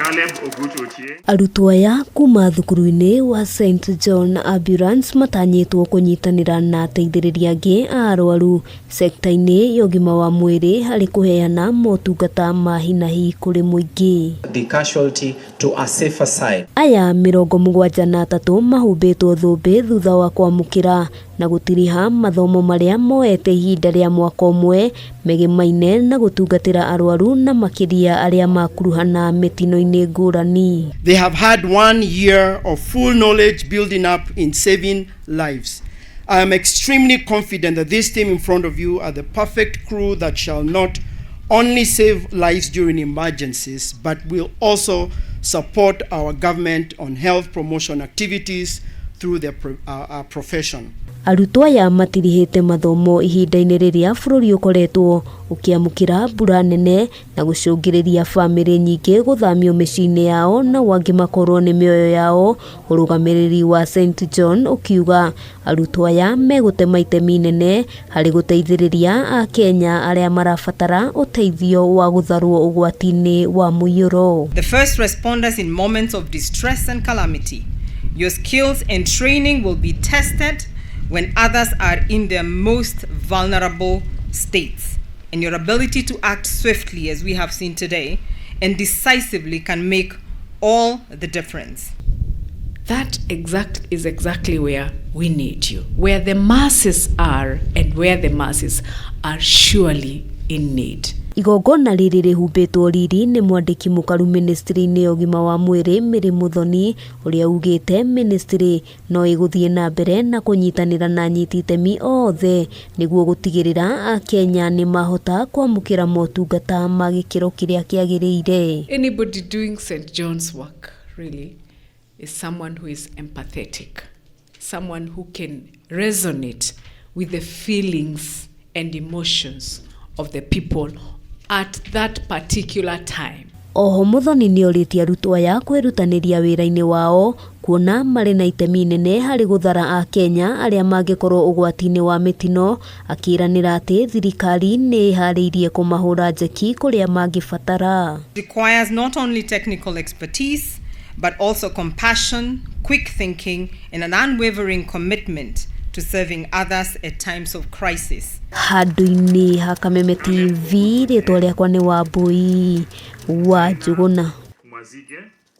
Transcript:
Caleb Ogutu Ochieng. Arutwo aya kuma thukuru-inĩ wa St John Ambulance matanyĩtwo kũnyitanĩra na ateithĩrĩria angĩ a arwaru sekta-inĩ ya ũgima wa mwĩrĩ harĩ kũheana motungata ma hinahi kũrĩ mũingĩ. The casualty to a safer side. Aya 73 mahumbĩtwo thũmbĩ thutha wa kwamũkĩra na gũtiriha mathomo marĩa moete ihinda rĩa mwaka ũmwe megemaine na gũtungatĩra arwaru na makĩria arĩa makuruhana mĩtino-inĩ ngũrani. They have had 1 year of full knowledge building up in saving lives. I am extremely confident that this team in front of you are the perfect crew that shall not only save lives during emergencies, but will also support our government on health promotion activities through their profession. Arutwo aya matirihĩte mathomo ihinda-inĩ rĩrĩa bũrũri ũkoretwo ũkĩamũkĩra mbura nene na gũcũngĩrĩria bamĩrĩ nyingĩ gũthamio mĩciĩ-inĩ yao na angĩ makorwo nĩ mĩoyo yao. Ũrũgamĩrĩri wa St John ũkiuga arutwo aya megũtema itemi nene harĩ gũteithĩrĩria Akenya arĩa marabatara ũteithio wa gũtharwo ũgwati-inĩ wa mũiyũro. The first responders in moments of distress and calamity. Your skills and training will be tested when others are in their most vulnerable states. And your ability to act swiftly, as we have seen today, and decisively can make all the difference. That is exactly where we need you, where the masses are, and where the masses are surely in need. Igongona rĩrĩ rĩhumbĩtwo riri nĩ mwandĩki mũkaru ministry-inĩ ya ũgima wa mwĩrĩ Mary Muthoni ũrĩa ugĩte ministry no ĩgũthiĩ na mbere na kũnyitanĩra na anyiti itemi othe nĩguo gũtigĩrĩra Akenya nĩ mahota kwamũkĩra motungata ma gĩkĩro kĩrĩa kĩagĩrĩire. Anybody doing St. John's work really is someone who is empathetic, someone who can resonate with the feelings and emotions of the people at that particular time. Oho Muthoni nĩ orĩtie arutwo aya kwĩrutanĩria wĩra-inĩ wao kuona marĩ na itemi nene harĩ gũthara Akenya arĩa mangĩkorwo ũgwati-inĩ wa mĩtino, akĩranĩra atĩ thirikari nĩ ĩharĩirie kũmahũra njeki kũrĩa mangĩbatara. Requires not only technical expertise but also compassion, quick thinking and an unwavering commitment to serving others at times of crisis. Handũ-inĩ ha Kameme TV, rĩtwa rĩakwa nĩ Wambui wa Njũgũna. Mwazige.